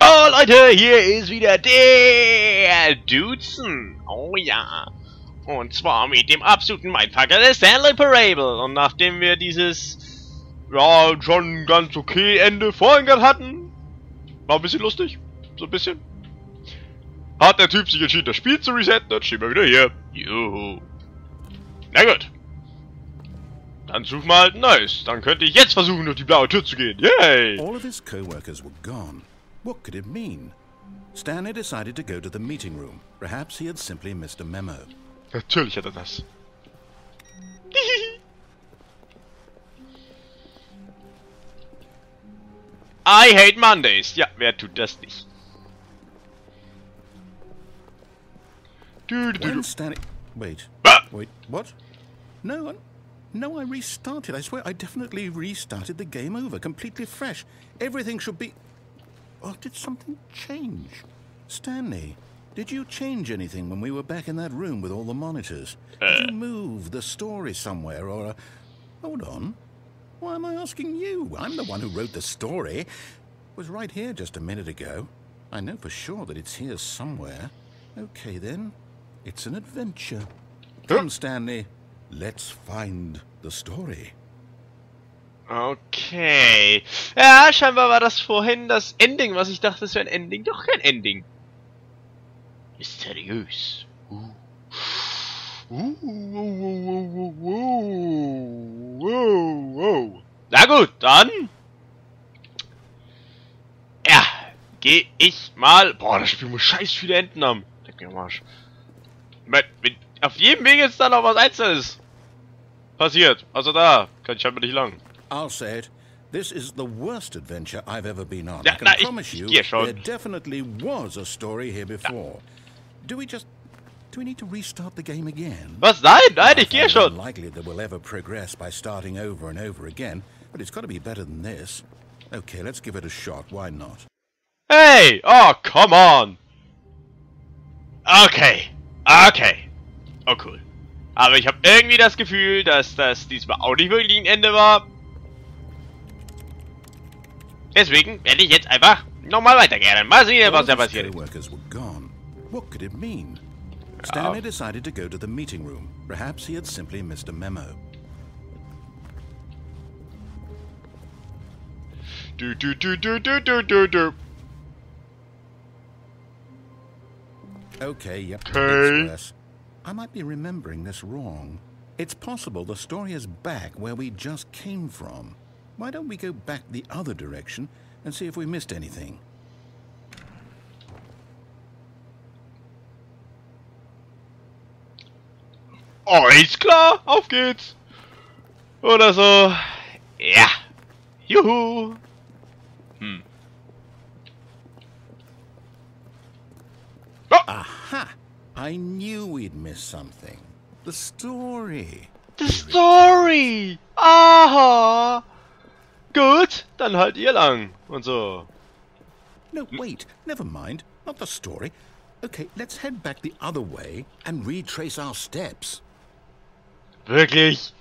Oh Leute, hier ist wieder der Duzen. Oh ja. Und zwar mit dem absoluten Mindfucker des Stanley Parable. Und nachdem wir dieses, ja, schon ganz okay Ende vorhin gehabt hatten, war ein bisschen lustig, so ein bisschen, hat der Typ sich entschieden, das Spiel zu resetten, dann stehen wir wieder hier. Juhu. Na gut. Dann such mal halt ein neues. Dann könnte ich jetzt versuchen, durch die blaue Tür zu gehen. Yay! All of his co-workers were gone. What could it mean? Stanley decided to go to the meeting room. Perhaps he had simply missed a memo. Natürlich hat er das. I hate Mondays. Ja, wer tut das nicht? When Stanley... Wait. Wait, what? No, no, I restarted. I swear I definitely restarted the game over, completely fresh. Everything should be... Oh, did something change? Stanley, did you change anything when we were back in that room with all the monitors? Did you move the story somewhere or... Hold on. Why am I asking you? I'm the one who wrote the story. It was right here just a minute ago. I know for sure that it's here somewhere. Okay, then. It's an adventure. Come, Stanley. Let's find the story. Okay. Ja, scheinbar war das vorhin das Ending, was ich dachte, das wäre ein Ending. Doch kein Ending. Mysteriös. Na gut, dann. Ja, geh ich mal. Boah, das Spiel muss scheiß viele Enden haben. Leck mir am Arsch. Auf jedem Weg ist da noch was Einzelnes passiert. Also da kann ich scheinbar nicht lang. I'll say it. This is the worst adventure I've ever been on. Ja, I can promise you, there definitely was a story here before. Ja. Do we need to restart the game again? Was? Nein, nein, ich gehe schon. Unlikely that we'll ever progress by starting over and over again, but it's got to be better than this. Okay, let's give it a shot. Why not? Hey! Oh, come on! Okay. Okay. Oh, cool. Aber ich habe irgendwie das Gefühl, dass das diesmal auch nicht wirklich ein Ende war. Deswegen werde ich jetzt einfach nochmal weitergehen. Mal sehen, was da passiert. What could it mean? Stanley decided to go to the meeting room. Perhaps he had simply missed a memo. Du du du du du du du du. Okay, yep. Okay. I might be remembering this wrong. It's possible the story is back where we just came from. Why don't we go back the other direction and see if we missed anything? Oh, ist klar! Auf geht's! Oder so. Ja. Juhu! Hm. Oh. Aha! I knew we'd missed something. The story. The story! Aha! Gut, dann halt ihr lang. Und so. No, wait. Never mind. Not the story. Okay, let's head back the other way and retrace our steps. Wirklich?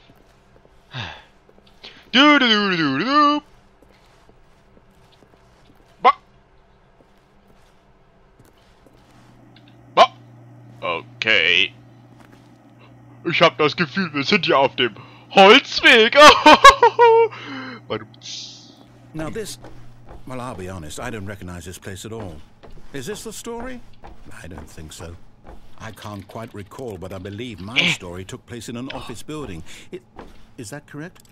Du, du, du, du, du. Ba. Ba. Okay. Ich habe das Gefühl, wir sind hier auf dem Holzweg. Now this, well, I'll be honest, I don't recognize this place at all. Is this the story? I don't think so. I can't quite recall, but I believe my story took place in an office building. Is that correct?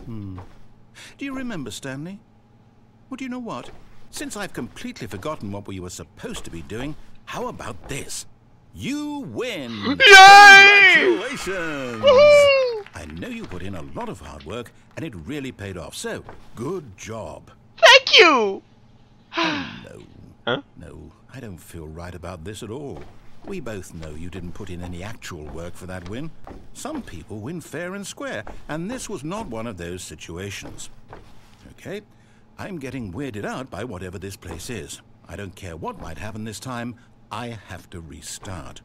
Hmm. Do you remember, Stanley? Well, do you know what? Since I've completely forgotten what we were supposed to be doing, how about this? You win! Yay! Congratulations! I know you put in a lot of hard work, and it really paid off, so good job. Thank you! Oh, no. Huh? No, I don't feel right about this at all. We both know you didn't put in any actual work for that win. Some people win fair and square, and this was not one of those situations. Okay, I'm getting weirded out by whatever this place is. I don't care what might happen this time. I have to restart.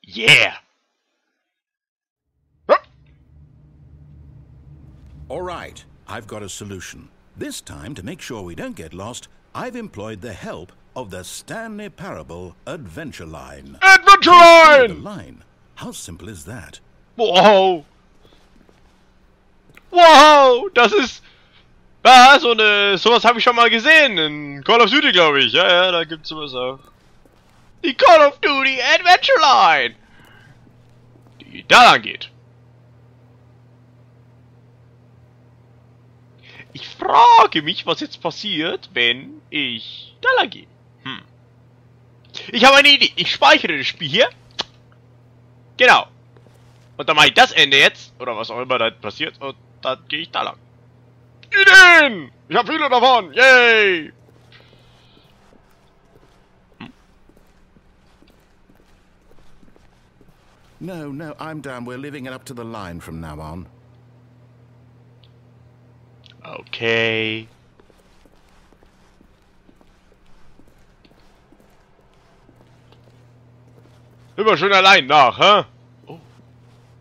Yeah! All right, I've got a solution. This time, to make sure we don't get lost, I've employed the help of the Stanley Parable Adventure Line. Adventure Line! The line. How simple is that? Wow! Wow! Das ist... Ah, so eine... Sowas habe ich schon mal gesehen. In Call of Duty, glaube ich. Ja, ja, da gibt's sowas auch. Die Call of Duty Adventure Line! Die da lang geht. Ich frage mich, was jetzt passiert, wenn ich da lang gehe. Hm. Ich habe eine Idee. Ich speichere das Spiel hier. Genau. Und dann mache ich das Ende jetzt. Oder was auch immer da passiert. Und dann gehe ich da lang. Ideen! Ich habe viele davon. Yay! Hm. No, no, I'm down. We're leaving it up to the line from now on. Okay. Immer schön allein nach, hä? Oh.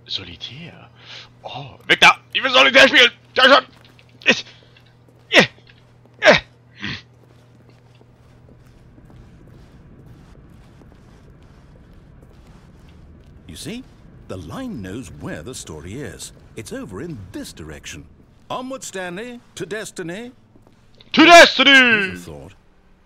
Solitär. Oh, weg da! Ich will Solitär spielen! Ja, schon! You see? The line knows where the story is. It's over in this direction. Onward, Stanley, to destiny. To destiny! Here's a thought.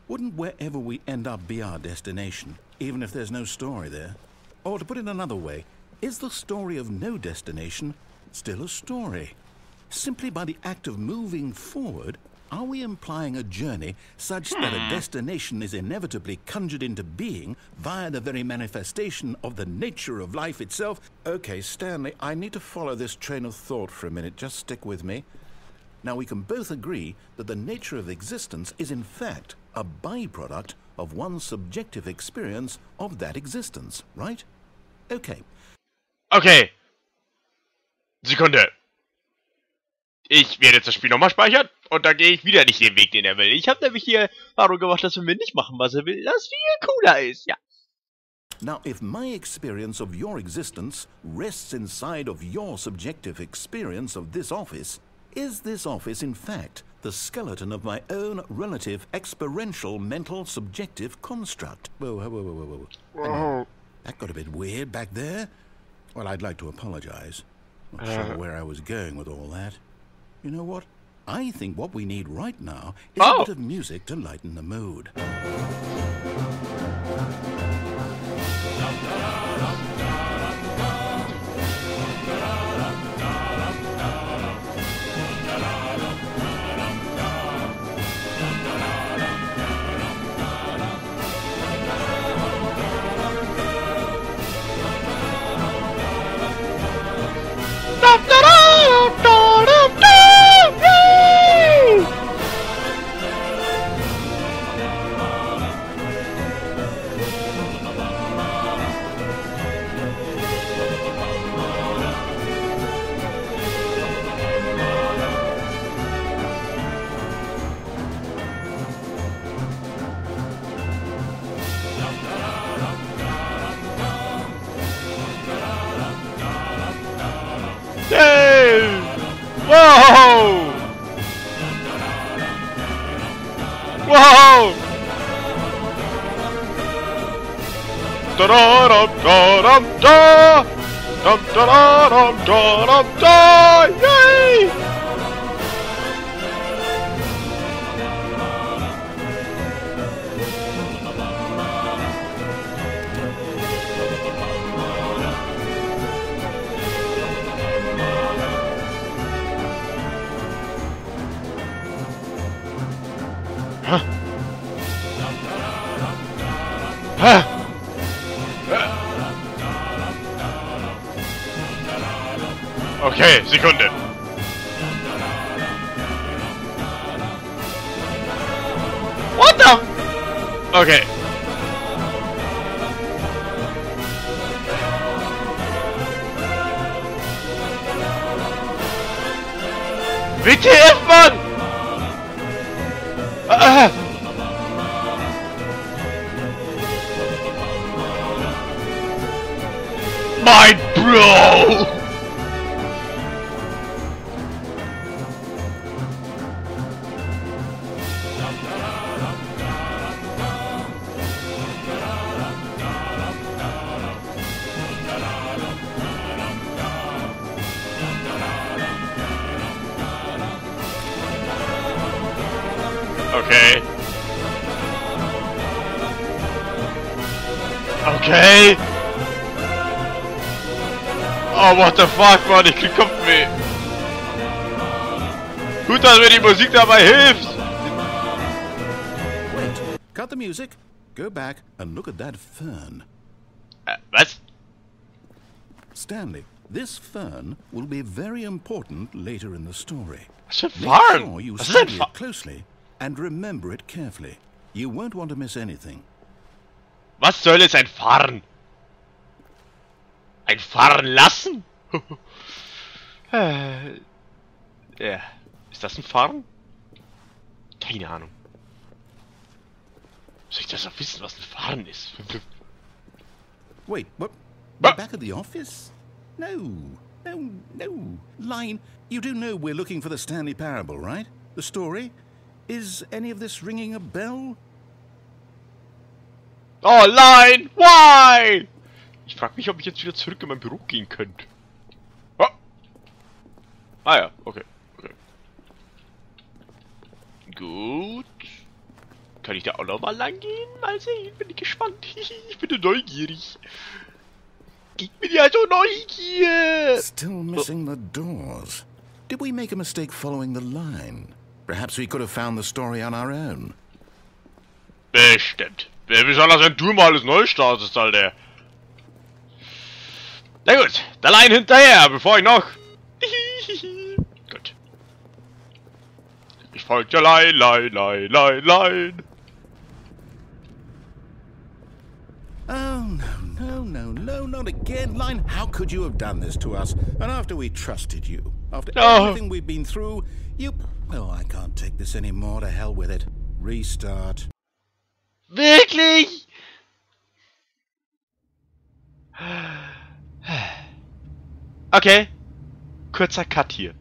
Wouldn't wherever we end up be our destination, even if there's no story there? Or to put it another way, is the story of no destination still a story? Simply by the act of moving forward, are we implying a journey such that a destination is inevitably conjured into being via the very manifestation of the nature of life itself? Okay, Stanley, I need to follow this train of thought for a minute. Just stick with me. Now, we can both agree that the nature of existence is in fact a byproduct of one's subjective experience of that existence, right? Okay. Okay. Sekunde. Ich werde jetzt das Spiel nochmal speichern und dann gehe ich wieder nicht den Weg, den er will. Ich habe nämlich hier Erfahrung gemacht, dass wir nicht machen, was er will, das viel cooler ist, ja. Now, if my experience of your existence rests inside of your subjective experience of this office, is this office in fact the skeleton of my own relative experiential mental subjective construct? Whoa, whoa, whoa, whoa, whoa. Whoa. That got a bit weird back there. Well, I'd like to apologize. Not sure where I was going with all that. You know what? I think what we need right now is a bit of music to lighten the mood. Yay! Whoa! Whoa! Da-da-da-da-da-da! Da-da-da-da-da-da! Yay! Huh? Huh? Okay, Sekunde. What the? Okay. WTF, Mann! Ah. My bro! Okay. Oh, what the fuck, Mann, ich krieg Kopfweh. Gut, dass mir die Musik dabei hilft. Wait, cut the music. Go back and look at that fern. Was? Stanley, this fern will be very important later in the story. Was für ein Make Farn? sure you Was ist ein study Farn? it closely and remember it carefully. You won't want to miss anything. Was soll jetzt ein Farn? Ein Farn lassen? Ja. Ist das ein Farn? Keine Ahnung. Soll ich das auch wissen, was ein Farn ist? Wait, what? We're back at the office? No, no, no. Line, you do know we're looking for the Stanley Parable, right? The story? Is any of this ringing a bell? Oh, Line! Why? Ich frag mich, ob ich jetzt wieder zurück in mein Büro gehen könnte. Oh. Ah ja, okay. Okay. Gut. Kann ich da auch nochmal lang gehen? Mal sehen, bin ich gespannt. Ich bin neugierig. Ich bin ja so neugierig. Still missing the doors. Did we make a mistake following the line? Perhaps we could have found the story on our own. Bestimmt. Besonders wenn du mal alles neu startest, Alter. Na gut, der Line hinterher, bevor ich noch... Gut. Ich folge der Line, Line, Line, Line, Line. Oh, no, no, no, no, not again. Line, how could you have done this to us? And after we trusted you, after everything we've been through, you... Oh, I can't take this anymore. To hell with it. Restart. Wirklich? Okay. Kurzer Cut hier.